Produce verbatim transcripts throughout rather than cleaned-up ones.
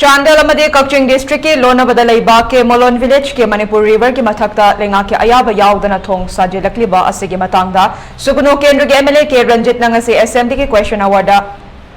ꯆꯥꯟꯗꯦꯜ ꯑꯃꯗꯤ ꯀꯛꯆꯤꯡ ꯗꯤꯁꯇ꯭ꯔꯤꯛꯀꯤ ꯂꯣꯟꯅꯕꯗ ꯂꯩꯕ ꯀꯦ ꯃꯣꯂꯣꯟ ꯚꯤꯂꯦꯖꯀꯤ ꯃꯅꯤꯄꯨꯔ ꯔꯤꯚꯔꯒꯤ ꯃꯊꯛꯇ ꯂꯩꯉꯥꯛꯀꯤ ꯑꯌꯥꯕ ꯌꯥꯎꯗꯅ ꯊꯣꯡ ꯁꯥꯖꯤꯜꯂꯛꯂꯤꯕ ꯑꯁꯤꯒꯤ ꯃꯇꯥꯡꯗ ꯁꯨꯒꯅꯨ ꯀꯦꯟꯗ꯭ꯔꯒꯤ ꯑꯦꯝ ꯑꯦꯜ ꯑꯦ ꯀꯦ ꯔꯟꯖꯤꯠꯅ ꯉꯁꯤ ꯑꯦꯁꯦꯝꯕ꯭ꯂꯤꯒꯤ ꯀ꯭ꯋꯦꯁꯟ ꯑꯋꯥꯔꯗ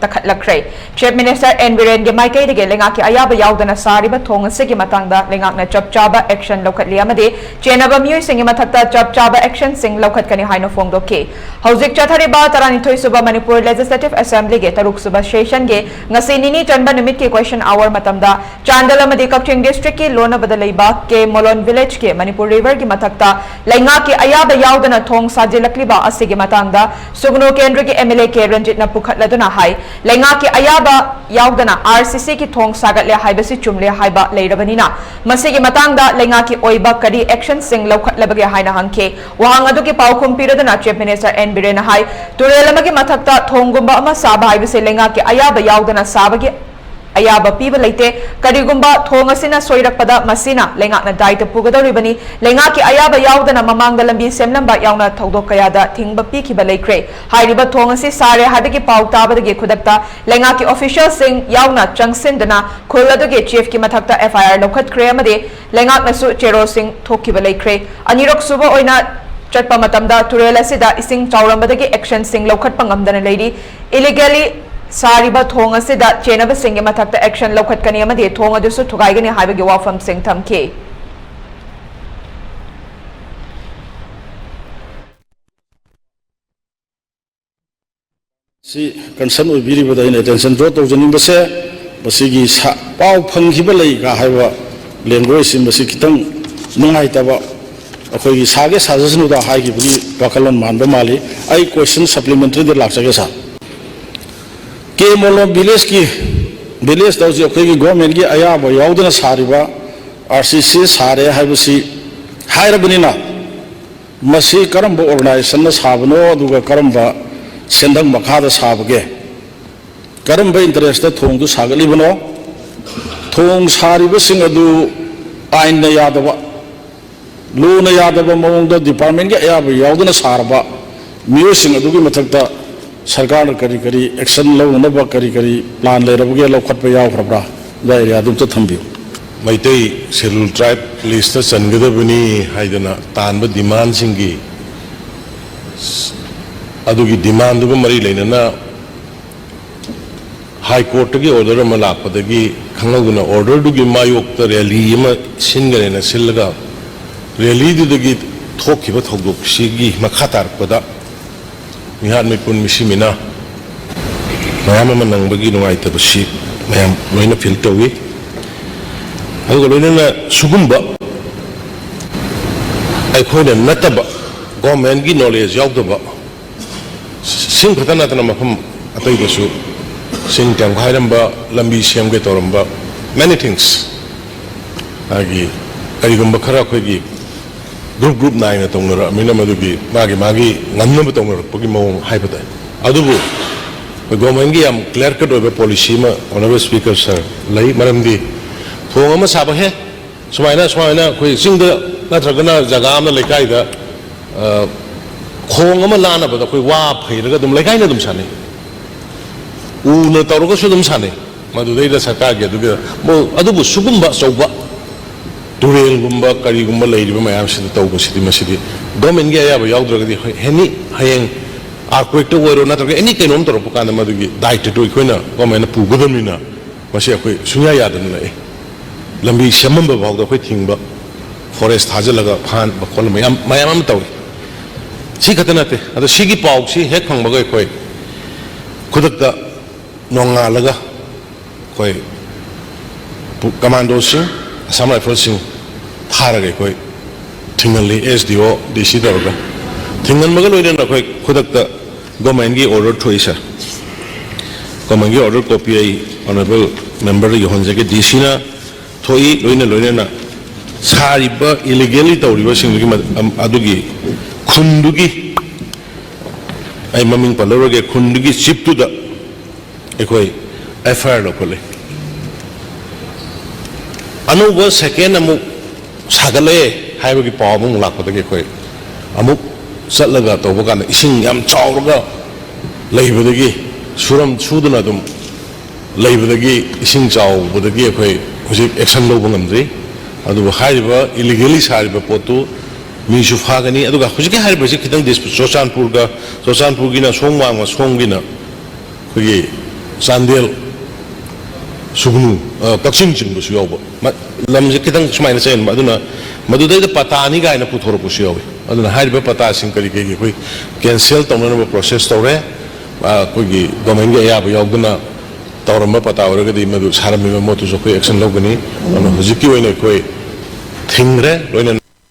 ꯇꯛꯈꯠꯂꯛꯈ꯭ꯔꯦ꯫ ꯆꯤꯐ ꯃꯤꯅꯤꯁꯇꯔ ꯑꯦꯟ ꯕꯤꯔꯦꯟꯒꯤ ꯃꯥꯏꯀꯩꯗꯒꯤ ꯂꯩꯉꯥꯛꯀꯤ ꯑꯌꯥꯕ ꯌꯥꯎꯗꯅ ꯁꯥꯔꯤꯕ ꯊꯣꯡ ꯑꯁꯤꯒꯤ ꯃꯇꯥꯡꯗ ꯂꯩꯉꯥꯛꯅ ꯆꯞ ꯆꯥꯕ ꯑꯦꯛꯁꯟ ꯂꯧꯈꯠꯂꯤ ꯑꯃꯗꯤ ꯆꯦꯟꯅꯕ ꯃꯤꯑꯣꯏꯁꯤꯡꯒꯤ ꯃꯊꯛꯇ ꯆꯞ ꯆꯥꯕ ꯑꯦꯛꯁꯟꯁꯤꯡ ꯂꯧꯈꯠꯀꯅꯤ ꯍꯥꯏꯅ ꯐꯣꯡꯗꯣꯛꯈꯤ꯫ ꯍꯧꯖꯤꯛ ꯆꯠꯊꯔꯤꯕ ꯇꯔꯥꯅꯤꯊꯣꯏ ꯁꯨꯕ ꯃꯅꯤꯄꯨꯔ ꯂꯦꯖꯤꯁꯂꯦꯇꯤꯚ ꯑꯦꯁꯦꯝꯕ꯭ꯂꯤꯒꯤ ꯇꯔꯨꯛ ꯁꯨꯕ ꯁꯦꯁꯟꯒꯤ ꯉꯁꯤ ꯅꯤꯅꯤ ꯆꯟꯕ ꯅꯨꯃꯤꯠꯀꯤ ꯀ꯭ꯋꯦꯁꯟ ꯑꯋꯥꯔ ꯃꯇꯝꯗ ꯆꯥꯟꯗꯦꯜ ꯑꯃꯗꯤ ꯀꯛꯆꯤꯡ ꯗꯤꯁꯇ꯭ꯔꯤꯛꯀꯤ ꯂꯣꯟꯅꯕꯗ ꯂꯩꯕ ꯀꯦ ꯃꯣꯂꯣꯟ ꯚꯤꯂꯦꯖꯀꯤ ꯃꯅꯤꯄꯨꯔ ꯔꯤꯚꯔꯒꯤ ꯃꯊꯛꯇ ꯂꯩꯉꯥꯛꯀꯤ ꯑꯌꯥꯕ ꯌꯥꯎꯗꯅ ꯊꯣꯡ ꯁꯥꯖꯤꯜꯂꯛꯂꯤꯕ ꯑꯁꯤꯒꯤ ꯃꯇꯥꯡꯗ ꯁꯨꯒꯅꯨ ꯀꯦꯟꯗ꯭ꯔꯒꯤ ꯑꯦꯝ ꯑꯦꯜ ꯑꯦ ꯀꯦ ꯔꯟꯖꯤꯠꯅ ꯄꯨꯈꯠꯂꯗꯨꯅ ꯍꯥꯏ, ꯂꯩꯉꯥꯛꯀꯤ ꯑꯌꯥꯕ ꯌꯥꯎꯗꯅ ꯑꯥꯔ ꯁꯤ ꯁꯤꯒꯤ ꯊꯣꯡ ꯁꯥꯒꯠꯂꯦ ꯍꯥꯏꯕꯁꯤ ꯆꯨꯝꯂꯦ ꯍꯥꯏꯕ ꯂꯩꯔꯕꯅꯤꯅ ꯃꯁꯤꯒꯤ ꯃꯇꯥꯡꯗ ꯂꯩꯉꯥꯛꯀꯤ ꯑꯣꯏꯕ ꯀꯔꯤ ꯑꯦꯛꯁꯟꯁꯤꯡ ꯂꯧꯈꯠꯂꯕꯒꯦ ꯍꯥꯏꯅ ꯍꯪꯈꯤ꯫ ꯋꯥꯍꯪ ꯑꯗꯨꯒꯤ ꯄꯥꯎꯈꯨꯝ ꯄꯤꯔꯗꯨꯅ ꯆꯤꯐ ꯃꯤꯅꯤꯁꯇꯔ ꯑꯦꯟ ꯕꯤꯔꯦꯟꯅ ꯍꯥꯏ, ꯇꯨꯔꯦꯜ ꯑꯃꯒꯤ ꯃꯊꯛꯇ ꯊꯣꯡꯒꯨꯝꯕ ꯑꯃ ꯁꯥꯕ ꯍꯥꯏꯕꯁꯤ ꯂꯩꯉꯥꯛꯀꯤ ꯑꯌꯥꯕ ꯌꯥꯎꯗꯅ ꯁꯥꯕꯒꯤ ꯑꯌꯥꯕ ꯄꯤꯕ ꯂꯩꯇꯦ꯫ ꯀꯔꯤꯒꯨꯝꯕ ꯊꯣꯡ ꯑꯁꯤꯅ ꯁꯣꯏꯔꯛꯄꯗ ꯃꯁꯤꯅ ꯂꯩꯉꯥꯛꯅ ꯗꯥꯏꯇ ꯄꯨꯒꯗꯧꯔꯤꯕꯅꯤ꯫ ꯂꯩꯉꯥꯛꯀꯤ ꯑꯌꯥꯕ ꯌꯥꯎꯗꯅ ꯃꯃꯥꯡꯗ ꯂꯝꯕꯤ ꯁꯦꯝꯂꯝꯕ ꯌꯥꯎꯅ ꯊꯧꯗꯣꯛ ꯀꯌꯥꯗ ꯊꯤꯡꯕ ꯄꯤꯈꯤꯕ ꯂꯩꯈ꯭ꯔꯦ꯫ ꯍꯥꯏꯔꯤꯕ ꯊꯣꯡ ꯑꯁꯤ ꯁꯥꯔꯦ ꯍꯥꯏꯕꯒꯤ ꯄꯥꯎ ꯇꯥꯕꯗꯒꯤ ꯈꯨꯗꯛꯇ ꯂꯩꯉꯥꯛꯀꯤ ꯑꯣꯐꯤꯁꯤꯌꯦꯜꯁꯤꯡ ꯌꯥꯎꯅ ꯆꯪꯁꯤꯟꯗꯨꯅ ꯈꯨꯜ ꯑꯗꯨꯒꯤ ꯆꯤꯐꯀꯤ ꯃꯊꯛꯇ ꯑꯦꯐ ꯑꯥꯏ ꯑꯥꯔ ꯂꯧꯈꯠꯈ꯭ꯔꯦ ꯑꯃꯗꯤ ꯂꯩꯉꯥꯛꯅꯁꯨ ꯆꯦꯔꯣꯜꯁꯤꯡ ꯊꯣꯛꯈꯤꯕ ꯂꯩꯈ꯭ꯔꯦ꯫ ꯑꯅꯤꯔꯛ ꯁꯨꯕ ꯑꯣꯏꯅ ꯆꯠꯄ ꯃꯇꯝꯗ ꯇꯨꯔꯦꯜ ꯑꯁꯤꯗ ꯏꯁꯤꯡ ꯆꯥꯎꯔꯝꯕꯗꯒꯤ ꯑꯦꯛꯁꯟꯁꯤꯡ ꯂꯧꯈꯠꯄ ꯉꯝꯗꯅ ꯂꯩꯔꯤ꯫ ꯏꯂꯤꯒꯦꯂꯤ ꯁꯥꯔꯤꯕ ꯊꯣꯡ ꯑꯁꯤꯗ ꯆꯦꯟꯅꯕꯁꯤꯡꯒꯤ ꯃꯊꯛꯇ ꯑꯦꯛꯁꯟ ꯂꯧꯈꯠꯀꯅꯤ ꯑꯃꯗꯤ ꯊꯣꯡ ꯑꯗꯨꯁꯨ ꯊꯨꯒꯥꯏꯒꯅꯤ ꯍꯥꯏꯕꯒꯤ ꯋꯥꯐꯝꯁꯤꯡ ꯊꯝꯈꯤ꯫ ꯁꯤ ꯀꯟꯁꯔꯟ ꯑꯣꯏꯕꯤꯔꯤꯕꯗ ꯑꯩꯅ ꯑꯦꯇꯦꯟꯁꯟ ꯗ꯭ꯔꯣ ꯇꯧꯖꯅꯤꯡꯕꯁꯦ, ꯃꯁꯤꯒꯤ ꯁꯥ-, ꯄꯥꯎ ꯐꯪꯈꯤꯕ ꯂꯩꯒ ꯍꯥꯏꯕ ꯂꯦꯡꯒ꯭ꯋꯦꯖꯁꯤ, ꯃꯁꯤ ꯈꯤꯇꯪ ꯅꯨꯡꯉꯥꯏꯇꯕ, ꯑꯩꯈꯣꯏꯒꯤ ꯁꯥꯒꯦ ꯁꯥꯖꯁꯅꯨꯗ ꯍꯥꯏꯈꯤꯕꯒꯤ ꯋꯥꯈꯜꯂꯣꯟ ꯃꯥꯟꯕ ꯃꯥꯜꯂꯤ꯫ ꯑꯩ ꯀ꯭ꯋꯦꯁꯟ ꯁꯄ꯭ꯂꯤꯃꯦꯟꯇꯔꯤꯗ ꯂꯥꯛꯆꯒꯦ ꯁꯥꯔ꯫ ꯀꯦ ꯃꯣꯂꯣꯝ ꯚꯤꯂꯦꯖꯀꯤ, ꯚꯤꯂꯦꯖꯇ ꯍꯧꯖꯤꯛ ꯑꯩꯈꯣꯏꯒꯤ ꯒꯣꯔꯃꯦꯟꯒꯤ ꯑꯌꯥꯕ ꯌꯥꯎꯗꯅ ꯁꯥꯔꯤꯕ ꯑꯥꯔ ꯁꯤ ꯁꯤ ꯁꯥꯔꯦ ꯍꯥꯏꯕꯁꯤ ꯍꯥꯏꯔꯕꯅꯤꯅ, ꯃꯁꯤ ꯀꯔꯝꯕ ꯑꯣꯔꯒꯅꯥꯏꯖꯦꯁꯟꯅ ꯁꯥꯕꯅꯣ, ꯑꯗꯨꯒ ꯀꯔꯝꯕ ꯁꯦꯟꯗꯪ ꯃꯈꯥꯗ ꯁꯥꯕꯒꯦ? ꯀꯔꯝꯕ ꯏꯟꯇꯔꯦꯁꯇ ꯊꯣꯡꯗꯨ ꯁꯥꯒꯠꯂꯤꯕꯅꯣ? ꯊꯣꯡ ꯁꯥꯔꯤꯕꯁꯤꯡ ꯑꯗꯨ ꯑꯥꯏꯟꯅ ꯌꯥꯗꯕ, ꯂꯣꯅ ꯌꯥꯗꯕ ꯃꯑꯣꯡꯗ ꯗꯤꯄꯥꯔꯠꯃꯦꯟꯒꯤ ꯑꯌꯥꯕ ꯌꯥꯎꯗꯅ ꯁꯥꯔꯕ ꯃꯤꯑꯣꯏꯁꯤꯡ ꯑꯗꯨꯒꯤ ꯃꯊꯛꯇ ꯁꯔꯀꯥꯔꯅ ꯀꯔꯤ ꯀꯔꯤ ꯑꯦꯛꯁꯟ ꯂꯧꯅꯅꯕ ꯀꯔꯤ ꯀꯔꯤ ꯄ꯭ꯂꯥꯟ ꯂꯩꯔꯕꯒꯦ, ꯂꯧꯈꯠꯄ ꯌꯥꯎꯈ꯭ꯔꯕ꯭ꯔꯥ? ꯑꯦꯔꯤꯌꯥꯗꯨ ꯑꯝꯇ ꯊꯝꯕꯤꯌꯨ꯫ ꯃꯩꯇꯩ ꯁꯦꯗꯨꯜ ꯇ꯭ꯔꯥꯏꯕ ꯂꯤꯁꯇ ꯆꯟꯒꯗꯕꯅꯤ ꯍꯥꯏꯗꯅ ꯇꯥꯟꯕ ꯗꯤꯃꯥꯟꯁꯤꯡꯒꯤ, ꯑꯗꯨꯒꯤ ꯗꯤꯃꯥꯟꯗꯨꯒ ꯃꯔꯤ ꯂꯩꯅꯅ ꯍꯥꯏ ꯀꯣꯔꯠꯇꯒꯤ ꯑꯣꯔꯗꯔ ꯑꯃ ꯂꯥꯛꯄꯗꯒꯤ ꯈꯪꯍꯧꯗꯅ ꯑꯣꯔꯗꯔꯗꯨꯒꯤ ꯃꯥꯌꯣꯛꯇ ꯔꯦꯂꯤ ꯑꯃ ꯁꯤꯟꯒꯅꯦꯅ ꯁꯤꯜꯂꯒ, ꯔꯦꯂꯤꯗꯨꯗꯒꯤ ꯊꯣꯛꯈꯤꯕ ꯊꯧꯗꯣꯛꯁꯤꯒꯤ ꯃꯈꯥ ꯇꯥꯔꯛꯄꯗ ꯃꯤꯍꯥꯠ ꯃꯤꯄꯨꯟ ꯃꯤꯁꯤ ꯃꯤꯅꯥ ꯃꯌꯥꯝ ꯑꯃ ꯅꯪꯕꯒꯤ ꯅꯨꯡꯉꯥꯏꯇꯕꯁꯤ ꯃꯌꯥꯝ ꯂꯣꯏꯅ ꯐꯤꯜ ꯇꯧꯏ꯫ ꯑꯗꯨꯒ ꯂꯣꯏꯅꯅ ꯁꯤꯒꯨꯝꯕ ꯑꯩꯈꯣꯏꯅ ꯅꯠꯇꯕ, ꯒꯣꯔꯃꯦꯟꯒꯤ ꯅꯣꯂꯦꯖ ꯌꯥꯎꯗꯕ ꯁꯤꯡ ꯈꯛꯇ ꯅꯠꯇꯅ ꯃꯐꯝ ꯑꯇꯩꯗꯁꯨ ꯁꯤꯡ ꯇꯦꯝꯈꯥꯏꯔꯝꯕ, ꯂꯝꯕꯤ ꯁꯦꯝꯒꯦ ꯇꯧꯔꯝꯕ, many things, ꯃꯥꯒꯤ ꯀꯔꯤꯒꯨꯝꯕ ꯈꯔ ꯑꯩꯈꯣꯏꯒꯤ ꯒ꯭ꯔꯨꯞ ꯒ꯭ꯔꯨꯞ ꯅꯥꯏꯅ ꯇꯧꯅꯔꯛꯑꯃꯤꯅ ꯃꯗꯨꯒꯤ ꯃꯥꯒꯤ ꯃꯥꯒꯤ ꯉꯝꯅꯕ ꯇꯧꯅꯔꯛꯄꯒꯤ ꯃꯑꯣꯡ ꯍꯥꯏꯕ ꯇꯥꯏ꯫ ꯑꯗꯨꯕꯨ ꯑꯩꯈꯣꯏ ꯒꯣꯔꯃꯦꯟꯒꯤ ꯌꯥꯝ ꯀ꯭ꯂꯤꯌꯥꯔ ꯀꯠ ꯑꯣꯏꯕ ꯄꯣꯂꯤꯁꯤ ꯑꯃ, ꯑꯣꯅꯔꯦꯕꯜ ꯁ꯭ꯄꯤꯀꯔ ꯁꯥꯔ, ꯂꯩ꯫ ꯃꯔꯝꯗꯤ ꯊꯣꯡ ꯑꯃ ꯁꯥꯕ ꯍꯦ, ꯁꯨꯃꯥꯏꯅ ꯁꯨꯃꯥꯏꯅ ꯑꯩꯈꯣꯏ ꯆꯤꯡꯗ ꯅꯠꯇ꯭ꯔꯒꯅ ꯖꯒꯥ ꯑꯃ, ꯂꯩꯀꯥꯏꯗ, ꯑ, ꯈꯣꯡ ꯑꯃ ꯂꯥꯟꯅꯕꯗ ꯑꯩꯈꯣꯏ ꯋꯥ ꯐꯩꯔꯒ ꯑꯗꯨꯝ ꯂꯩꯀꯥꯏꯅ ꯑꯗꯨꯝ ꯁꯥꯟꯅꯩ, ꯎꯅ ꯇꯧꯔꯒꯁꯨ ꯑꯗꯨꯝ ꯁꯥꯟꯅꯩ꯫ ꯃꯗꯨꯗꯩꯗ ꯁꯔꯀꯥꯔꯒꯤ ꯑꯗꯨꯒ, ꯃꯣ-, ꯑꯗꯨꯕꯨ ꯁꯤꯒꯨꯝꯕ ꯑꯆꯧꯕ ꯇꯨꯔꯦꯜꯒꯨꯝꯕ ꯀꯔꯤꯒꯨꯝꯕ ꯂꯩꯔꯤꯕ ꯃꯌꯥꯝꯁꯤꯗ ꯇꯧꯕꯁꯤꯗꯤ, ꯃꯁꯤꯗꯤ ꯒꯣꯔꯃꯦꯟꯒꯤ ꯑꯌꯥꯕ ꯌꯥꯎꯗ꯭ꯔꯒꯗꯤ, ꯍꯣꯏ, ꯑꯦꯅꯤ, ꯍꯌꯦꯡ ꯑꯥꯔꯀ꯭ꯋꯦꯛꯇ ꯑꯣꯏꯔꯣ ꯅꯠꯇ꯭ꯔꯒ ꯑꯦꯅꯤ ꯀꯩꯅꯣꯝ ꯇꯧꯔꯛꯄ ꯀꯥꯟꯗ ꯃꯗꯨꯒꯤ ꯗꯥꯏꯇꯗꯨ ꯑꯩꯈꯣꯏꯅ, ꯒꯣꯔꯃꯦꯟꯅ ꯄꯨꯒꯗꯕꯅꯤꯅ, ꯃꯁꯤ ꯑꯩꯈꯣꯏ ꯁꯨꯡꯌꯥ ꯌꯥꯗꯅ ꯂꯥꯛꯏ꯫ ꯂꯝꯕꯤ ꯁꯦꯝꯃꯝꯕ ꯐꯥꯎꯗ ꯑꯩꯈꯣꯏ ꯊꯤꯡꯕ, ꯐꯣꯔꯦꯁ ꯊꯥꯖꯤꯜꯂꯒ ꯐꯥꯍꯟꯕ ꯈꯣꯠꯍꯟꯕ ꯌꯥꯝ, ꯃꯌꯥꯝ ꯑꯃ ꯇꯧꯏ꯫ ꯁꯤ ꯈꯛꯇ ꯅꯠꯇꯦ꯫ ꯑꯗꯣ ꯁꯤꯒꯤ ꯄꯥꯎꯁꯤ ꯍꯦꯛ ꯐꯪꯕꯒ ꯑꯩꯈꯣꯏ ꯈꯨꯗꯛꯇ ꯅꯣꯡꯉꯥꯜꯂꯒ ꯑꯩꯈꯣꯏ ꯄꯨ-, ꯀꯃꯥꯟꯗꯣꯁꯤꯡ, ꯑꯁꯥꯝ ꯔꯥꯏꯐꯜꯁꯤꯡ ꯊꯥꯔꯒ ꯑꯩꯈꯣꯏ ꯊꯤꯡꯍꯜꯂꯤ, ꯑꯦꯁ ꯗꯤ ꯑꯣ, ꯗꯤ ꯁꯤ ꯇꯧꯔꯒ꯫ ꯊꯤꯡꯍꯟꯕꯒ ꯂꯣꯏꯅꯅ ꯑꯩꯈꯣꯏ ꯈꯨꯗꯛꯇ ꯒꯣꯔꯃꯦꯟꯒꯤ ꯑꯣꯔꯗꯔ ꯊꯣꯛꯏ, ꯁꯥꯔ꯫ ꯒꯣꯔꯃꯦꯟꯒꯤ ꯑꯣꯔꯗꯔ ꯀꯣꯄꯤ ꯑꯩ ꯑꯣꯅꯔꯦꯕꯜ ꯃꯦꯝꯕꯔꯗ ꯌꯧꯍꯟꯖꯒꯦ꯫ ꯗꯤ ꯁꯤꯅ ꯊꯣꯛꯏ, ꯂꯣꯏꯅ ꯂꯣꯏꯅꯅ ꯁꯥꯔꯤꯕ, ꯏꯂꯤꯒꯦꯜꯂꯤ ꯇꯧꯔꯤꯕꯁꯤꯡꯗꯨꯒꯤ ꯃ-, ꯑꯝ-, ꯑꯗꯨꯒꯤ ꯈꯨꯟꯗꯨꯒꯤ, ꯑꯩ ꯃꯃꯤꯡ ꯄꯜꯂꯔꯣꯏꯒꯦ, ꯈꯨꯟꯗꯨꯒꯤ ꯆꯤꯞꯇꯨꯗ ꯑꯩꯈꯣꯏ ꯑꯦꯐ ꯑꯥꯏ ꯑꯥꯔ ꯂꯧꯈꯠꯂꯦ꯫ ꯑꯅꯧꯕ ꯁꯦꯀꯦꯟ ꯑꯃꯨꯛ ꯁꯥꯒꯠꯂꯛꯑꯦ ꯍꯥꯏꯕꯒꯤ ꯄꯥꯎ ꯑꯃꯃꯨꯛ ꯂꯥꯛꯄꯗꯒꯤ ꯑꯩꯈꯣꯏ ꯑꯃꯨꯛ ꯆꯠꯂꯒ ꯇꯧꯕ ꯀꯥꯟꯗ ꯏꯁꯤꯡ ꯌꯥꯝ ꯆꯥꯎꯔꯒ ꯂꯩꯕꯗꯒꯤ ꯁꯨꯔꯝ-, ꯁꯨꯗꯅ ꯑꯗꯨꯝ ꯂꯩꯕꯗꯒꯤ, ꯏꯁꯤꯡ ꯆꯥꯎꯕꯗꯒꯤ ꯑꯩꯈꯣꯏ ꯍꯧꯖꯤꯛ action ꯂꯧꯕ ꯉꯝꯗ꯭ꯔꯤ꯫ ꯑꯗꯨꯕꯨ ꯍꯥꯏꯔꯤꯕ illegally ꯁꯥꯔꯤꯕ ꯄꯣꯠꯇꯨ ꯃꯤꯁꯨ ꯐꯥꯒꯅꯤ꯫ ꯑꯗꯨꯒ ꯍꯧꯖꯤꯛꯀꯤ ꯍꯥꯏꯔꯤꯕꯁꯤ ꯈꯤꯇꯪ dispute, ꯆꯨꯔꯆꯥꯟꯄꯨꯔꯒ, ꯆꯨꯔꯆꯥꯟꯄꯨꯔꯒꯤꯅ ꯁꯣꯝ ꯋꯥꯡꯃ, ꯁꯣꯝꯒꯤꯅ ꯑꯩꯈꯣꯏꯒꯤ ꯆꯥꯟꯗꯦꯜ, ꯁꯨꯒꯅꯨ, ꯑ, ꯀꯛꯆꯤꯡ ꯆꯤꯡꯕꯁꯨ ꯌꯥꯎꯕ꯫ ꯃ-, ꯂꯝꯁꯦ ꯈꯤꯇꯪ ꯁꯨꯃꯥꯏꯅ ꯆꯦꯟꯕ꯫ ꯑꯗꯨꯅ ꯃꯗꯨꯗꯩꯗ ꯄꯇꯥꯅꯤ ꯀꯥꯏꯅ ꯄꯨꯊꯣꯔꯛꯄꯁꯨ ꯌꯥꯎꯏ꯫ ꯑꯗꯨꯅ ꯍꯥꯏꯔꯤꯕ ꯄꯇꯥꯁꯤꯡ ꯀꯔꯤ ꯀꯔꯤꯒꯤ ꯑꯩꯈꯣꯏ cancel ꯇꯧꯅꯅꯕ process ꯇꯧꯔꯦ꯫ ꯑ, ꯑꯩꯈꯣꯏꯒꯤ governmentꯀꯤ ꯑꯌꯥꯕ ꯌꯥꯎꯗꯅ ꯇꯧꯔꯝꯕ ꯄꯇꯥ ꯑꯣꯏꯔꯒꯗꯤ ꯃꯗꯨ ꯁꯥꯔꯝꯃꯤꯕ ꯃꯣꯠꯇꯨꯁꯨ ꯑꯩꯈꯣꯏ action ꯂꯧꯒꯅꯤ꯫ ꯑꯗꯨꯅ ꯍꯧꯖꯤꯛꯀꯤ ꯑꯣꯏꯅ ꯑꯩꯈꯣꯏ ꯊꯤꯡꯈ꯭ꯔꯦ, ꯂꯣꯏꯅ